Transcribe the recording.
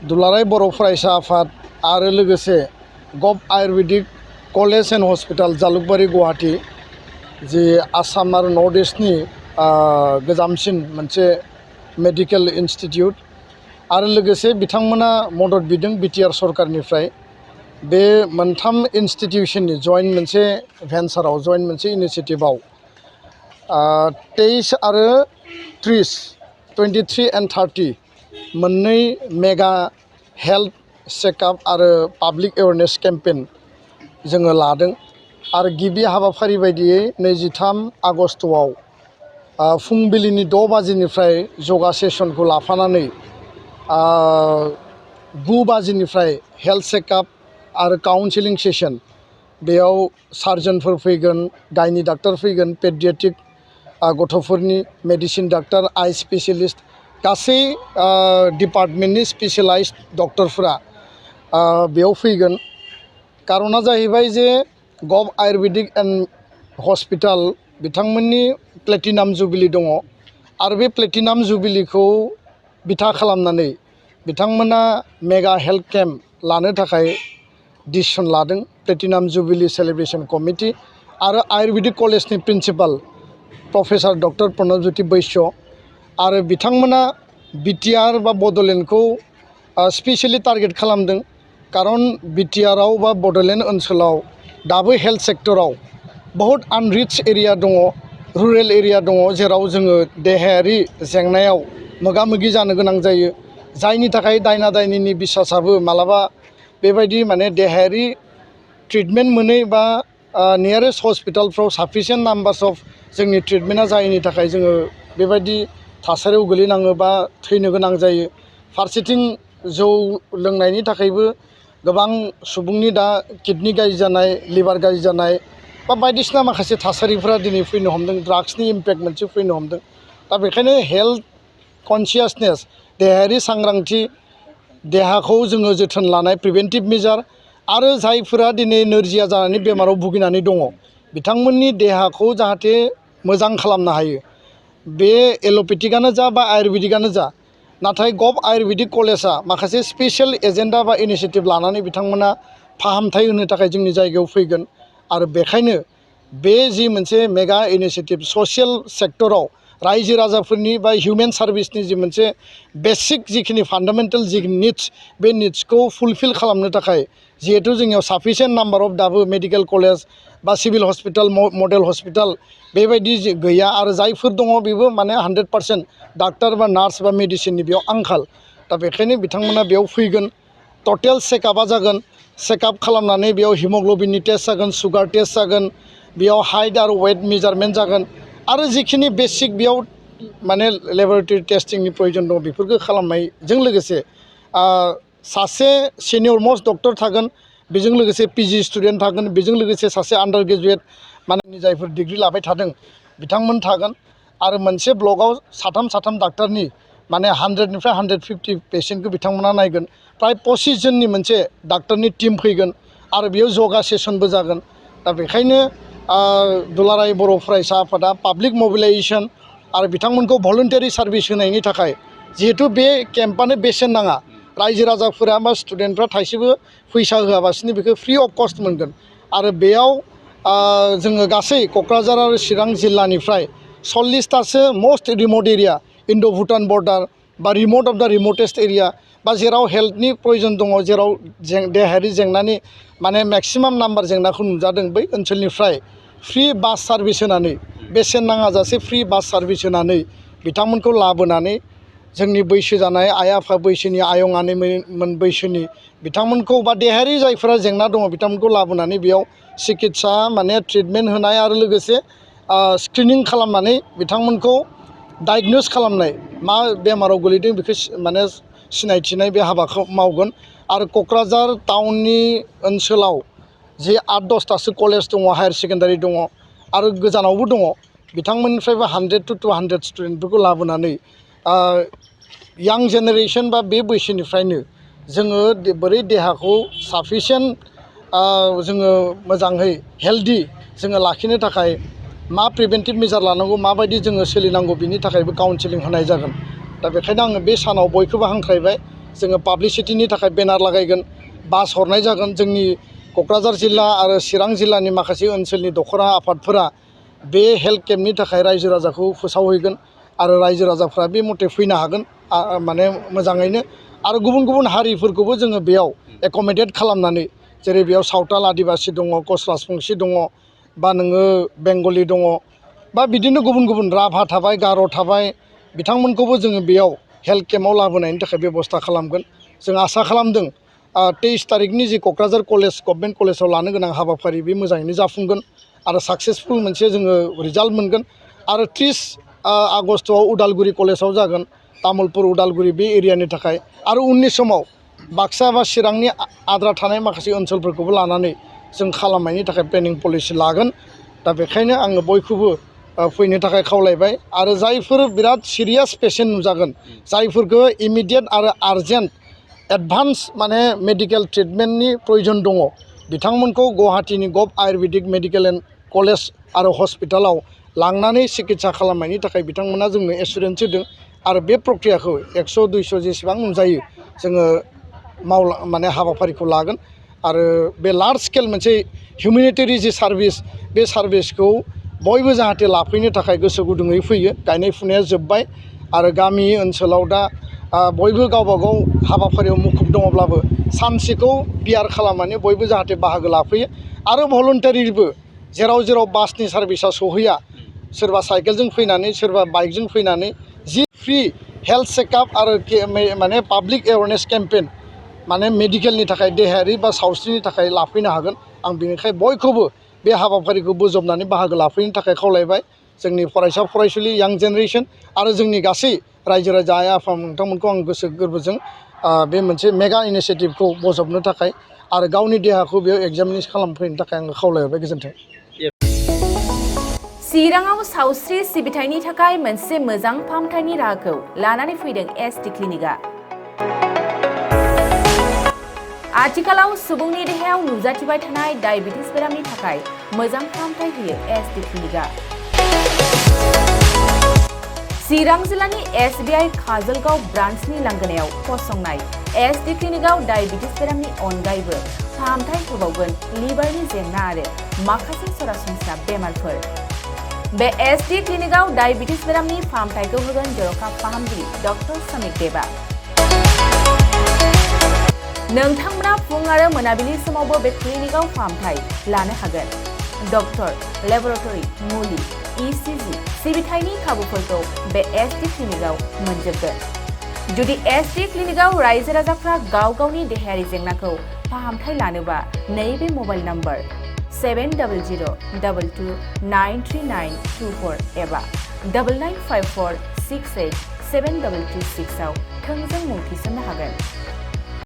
दुलाराय बर' फरायसा आफाद आरो लोगोसे gov ayurvedic college and hospital Jalukbari Guwahati जे आसाम आरो नर्थ इस्टनि गोजामसिन मोनसे मेडिकेल इन्स्टिटिउट आरो लोगोसे बिथांमोना मदद बिदों बिटिआर सरकारनिफ्राय बे मोनथाम इन्स्टिटिउशननि जयेन्ट मोनसे भेन्चाराव जयेन्ट मोनसे इनिशिएटिभआव 23 आरो 30 23 एन्ड 30 मोननै मेगा हेल्थ चेकआप आरो पाब्लिक एवेयारनेस केम्पेन जोङो लादों आरो गिबि हाबाफारि बायदियै 23 आगस्टआव फुंबिलिनि 6 बाजिनिफ्राय जगा सेसनखौ लाफानानै 9 बाजिनिफ्राय हेल्थ चेकआप आरो काउन्सिलिं सेसन बेयाव सार्जनफोर फैगोन गायनि डाक्टर फैगोन पेडियाट्रिक गथ'फोरनि मेडिसिन डाक्टर आइ स्पेशलिस्ट गासै डिपार्टमेन्टनि स्पेशलाइज्ड डक्टरफोरा बेयाव फैगोन कारना जाहैबाय जे गभ आयुर्वेदिक एन्ड हस्पिटाल बिथांमोननि प्लेटिनाम जुबिलि दङ आरो बे प्लेटिनाम जुबिलिखौ बिथा खालामनानै बिथांमोना मेगा हेल्थ केम्प लानो थाखाय डिसिसन लादों प्लेटिनाम जुबिलि सेलिब्रेशन कमिटि आरो आयुर्वेदिक कलेजनि प्रिन्सिपाल प्रफेसर डक्टर प्रणबज्योति बैश्य आरो बिथांमोना बिटिआर बा बड'लेण्डखौ स्पेसियेलि टारगेट खालामदों कारन बिटिआरआव बा बड'लेण्ड ओनसोलाव दाबो हेल्थ सेक्टराव बहुत आनरिच एरिया दङ रुरेल एरिया दङ जेराव जोङो देहायारि जेंनायाव मोगा मोगि जानो गोनां जायो जायनि थाखाय दायना दायनिनि बिसासाबो मालाबा बेबायदि माने देहायारि ट्रिटमेन्ट मोनै बा नियारेस्ट हस्पिटालफ्राव साफिसियेन्ट नाम्बार्स अफ जोंनि ट्रिटमेन्टआ जायैनि थाखाय जोङो बेबायदि थासारियाव गोलैनाङो बा थैनो गोनां जायो फारसेथिं जौ लोंनायनि थाखायबो गोबां सुबुंनि दा किडनि गाज्रि जानाय लिभार गाज्रि जानाय बा बायदिसिना माखासे थासारिफोरा दिनै फैनो हमदों ड्राग्सनि इम्पेक्ट मोनसे फैनो हमदों दा बेखायनो हेल्थ कनसियासनेस देहायारि सांग्रांथि देहाखौ जोङो जोथोन लानाय प्रिभेन्टिभ मेजार आरो जायफोरा दिनै नोरजिया जानानै बेमाराव भुगिनानै दङ बिथांमोननि देहाखौ जाहाथे मोजां खालामनो हायो बे एल'पेथिकआनो जा बा आयुर्वेदिकआनो जा नाथाय गभ आयुर्वेदिक कलेजआ माखासे स्पेसियेल एजेन्डा बा इनिशिएटिभ लानानै बिथांमोना फाहामथाय होनो थाखाय जोंनि जायगायाव फैगोन आरो बेखायनो बे जि मोनसे मेगा इनिशिएटिभ ससियेल सेक्टराव रायजो राजाफोरनि बा हिउमेन सार्भिसनि जि मोनसे बेसिक जिखिनि फान्डामेन्टेल जि निड्स बे निड्सखौ फुलफिल खालामनो थाखाय जिहेतु जोंनियाव साफिसियेन्ट नाम्बार अफ दाबो मेडिकेल कलेज बा सिभिल हस्पिटाल मडेल हस्पिटाल बेबायदि गैया आरो जायफोर दङ बेबो माने 100% डाक्टार बा नार्स बा मेडिसिननि बेयाव आंखाल दा बेखायनो बिथांमोना बेयाव फैगोन टटेल चेकआपआ जागोन चेकआप खालामनानै बेयाव हिमग्ल'बिननि टेस्ट जागोन सुगार टेस्ट जागोन बेयाव हाइट आरो वेट मेजारमेन्ट जागोन आरो जिखिनि बेसिक बेयाव माने लेबरेटरि टेस्टिंनि प्रयोजन दङ बेफोरखौ खालामनायजों लोगोसे सासे सिनियर मस्ट डक्टर थागोन बेजों लोगोसे पिजि स्टुडेन्ट थागोन बेजों लोगोसे सासे आन्डार ग्रेजुवेट माने जायफोर डिग्रि लाबाय थादों बिथांमोन थागोन आरो मोनसे ब्लकआव साथाम डाक्टारनि माने 100निफ्राय 150 पेसेन्टखौ बिथांमोना नायगोन प्राय 25 जननि मोनसे डाक्टारनि टीम फैगोन आरो बेयाव जगा सेसनबो जागोन दा बेखायनो दुलाराय बर' फरायसा आफादा पाब्लिक मबिलाइजेसन आरो बिथांमोनखौ भलन्टारि सार्भिस होनायनि थाखाय जिहेतु बे केम्पआनो बेसेन नाङा रायजो राजाफोरा बा स्टुडेन्टफ्रा थाइसेबो फैसा होआबासिनो बेखौ फ्रि अफ कस्ट मोनगोन आरो बेयाव जोङो गासै क'क्राझार आरो चिरां जिल्लानिफ्राय 40टासो मस्ट रिमट एरिया इन्ड' भुटान बर्डार बा रिमट अफ दा रिमटेस्ट एरिया बा जेराव हेल्थनि प्रयोजन दङ जेराव देहायारि जेंनानि माने मेक्सिमाम नाम्बार जेंनाखौ नुजादों बै ओनसोलनिफ्राय फ्रि बास सार्भिस होनानै बेसेन नाङाजासे फ्रि बास सार्भिस होनानै बिथांमोनखौ लाबोनानै जोंनि बैसो जानाय आइ आफा बैसोनि आयं आनैमोन बैसोनि बिथांमोनखौ बा देहायारि जायफोरा जेंना दङ बिथांमोनखौ लाबोनानै बेयाव सिकित्सा माने ट्रिटमेन्ट होनाय आरो लोगोसे स्क्रिनिं खालामनानै बिथांमोनखौ डायग्नोस खालामनाय मा बेमाराव गोलैदों बेखौ माने सिनायथिनाय बे हाबाखौ मावगोन आरो क'क्राझार टाउननि ओनसोलाव जे 8-10टासो कलेज दङ हायार सेकेन्डारि दङ आरो गोजानावबो दङ बिथांमोननिफ्रायबो 100 to 200 स्टुडेन्टफोरखौ लाबोनानै यां जेनेरेसन बा बे बैसोनिफ्रायनो जोङो बोरै देहाखौ साफिसियेन्ट जोङो मोजाङै हेल्दि जोङो लाखिनो थाखाय मा प्रिभेन्टिभ मेजार लानांगौ माबायदि जोङो सोलिनांगौ बिनि थाखायबो काउन्सिलिं होनाय जागोन दा बेखायनो आङो बे सानाव बयखौबो हांख्रायबाय जोङो पाब्लिसिटिनि थाखाय बेनार लागायगोन बास हरनाय जागोन जोंनि क'क्राझार जिल्ला आरो चिरां जिल्लानि माखासे ओनसोलनि दख'रा आफादफोरा बे हेल्थ केम्पनि थाखाय रायजो राजाखौ फोसावहैगोन आरो रायजो राजाफ्रा बे मथे फैनो हागोन माने मोजाङैनो आरो गुबुन गुबुन हारिफोरखौबो जोङो बेयाव एक'मडेट खालामनानै जेरै बेयाव सावताल आदिबासि दङ कच राजबंसि दङ बा नोङो बेंगलि दङ बा बिदिनो गुबुन गुबुन राभा थाबाय गार' थाबाय बिथांमोनखौबो जोङो बेयाव हेल्थ केम्पआव लाबोनायनि थाखाय बेब'स्था खालामगोन जों आसा खालामदों 23 तारिखनि जि क'क्राझार कलेज गभर्नमेन्ट कलेजाव लानो गोनां हाबाफारि बे मोजाङैनो जाफुंगोन आरो साक्सेसफुल मोनसे जोङो रिजाल्ट मोनगोन आरो 30 आगस्टआव उदालगुरि कलेजाव जागोन तामुलपुर उदालगुरि बे एरियानि थाखाय आरो उननि समाव बाक्सा बा चिरांनि आद्रा थानाय माखासे ओनसोलफोरखौबो लानानै जों खालामनायनि थाखाय प्लेनिं पलिसि लागोन दा बेखायनो आङो बयखौबो फैनो थाखाय खावलायबाय आरो जायफोर बिराद सिरियास पेसेन्ट नुजागोन जायफोरखौ इमिडियेट आरो आर्जेन्ट एडभान्स माने मेडिकेल ट्रिटमेन्टनि प्रयोजन दङ बिथांमोनखौ गुवाहाटीनि गभ आयुर्वेदिक मेडिकेल एन्ड कलेज आरो हस्पिटालाव लांनानै सिकित्सा खालामनायनि थाखाय बिथांमोना जोंनो एसुरेन्स होदों आरो बे प्रक्रियाखौ 100-200 जेसेबां नुजायो जोङो माने हाबाफारिखौ लागोन आरो बे लार्ज स्केल मोनसे हिउमेनिटेरि जि सार्भिस बे सार्भिसखौ बयबो जाहाथे लाफैनो थाखाय गोसो गुदुङै फैयो गायनाय फुनाया जोब्बाय आरो गामि ओनसोलाव दा बयबो गावबा गाव हाबाफारियाव मुखुब दङब्लाबो सानसेखौ बियार खालामनानै बयबो जाहाथे बाहागो लाफैयो आरो भलुन्टारिबो जेराव जेराव बासनि सार्भिसा सहैया सोरबा साइकेलजों फैनानै सोरबा बाइकजों फैनानै जि फ्रि हेल्थ चेकआप आरो माने पाब्लिक एवारनेस केम्पेन माने मेडिकेलनि थाखाय देहायारि बा सावस्रिनि थाखाय लाफैनो हागोन आं बेनिखाय बयखौबो बे हाबाफारिखौ बोजबनानै बाहागो लाफैनो थाखाय खावलायबाय जोंनि फरायसा फरायसुलि यां जेनेरेसन आरो जोंनि गासै रायजो राजा आइ आफा नोंथांमोनखौ आं गोसो गोरबोजों बे मोनसे मेगा इनिसियेटिभखौ बजबनो थाखाय आरो गावनि देहाखौ बेयाव एग्जामिनेसन खालामफैनो थाखाय आङो खावलायहरबाय गोजोन्थों। चिराङाव सावस्रि सिबिथायनि थाखाय मोनसे मोजां फाहामथायनि राहाखौ लानानै फैदों एसटि क्लिनिकआ। आथिखालाव सुबुंनि देहायाव नुजाथिबाय थानाय डायबिटिस बेरामनि थाखाय मोजां फाहामथाय होयो एसटि क्लिनिकआ। चिरां जिल्लानि SBI काजलगाव ब्रान्चनि लांगोनायाव फसंनाय एसटि क्लिनिकआव डायबिटिस बेरामनि अनगायैबो फाहामथाय होबावगोन लिभारनि जेंना आरो माखासे सरासनस्रा बेमारफोर। बे एसटि क्लिनिकआव डायबिटिस बेरामनि फाहामथायखौ होगोन जर'खा फाहामगिरि डक्टर समिक देबा। नोंथांमोना फुं आरो मोनाबिलि समावबो बे क्लिनिकआव फाहामथाय लानो हागोन। डक्टर, लेबरेटरि, मुलि, ECG सिबिथायनि खाबुफोरखौ बे एसटि क्लिनिकआव मोनजोबगोन। जुदि एसटि क्लिनिकआव रायजो राजाफ्रा गाव गावनि देहायारि जेंनाखौ फाहामथाय लानोबा नैबे मबाइल नम्बर 7002293924 एबा 9954687226 आव थोंजों मुं थिसननो हागोन।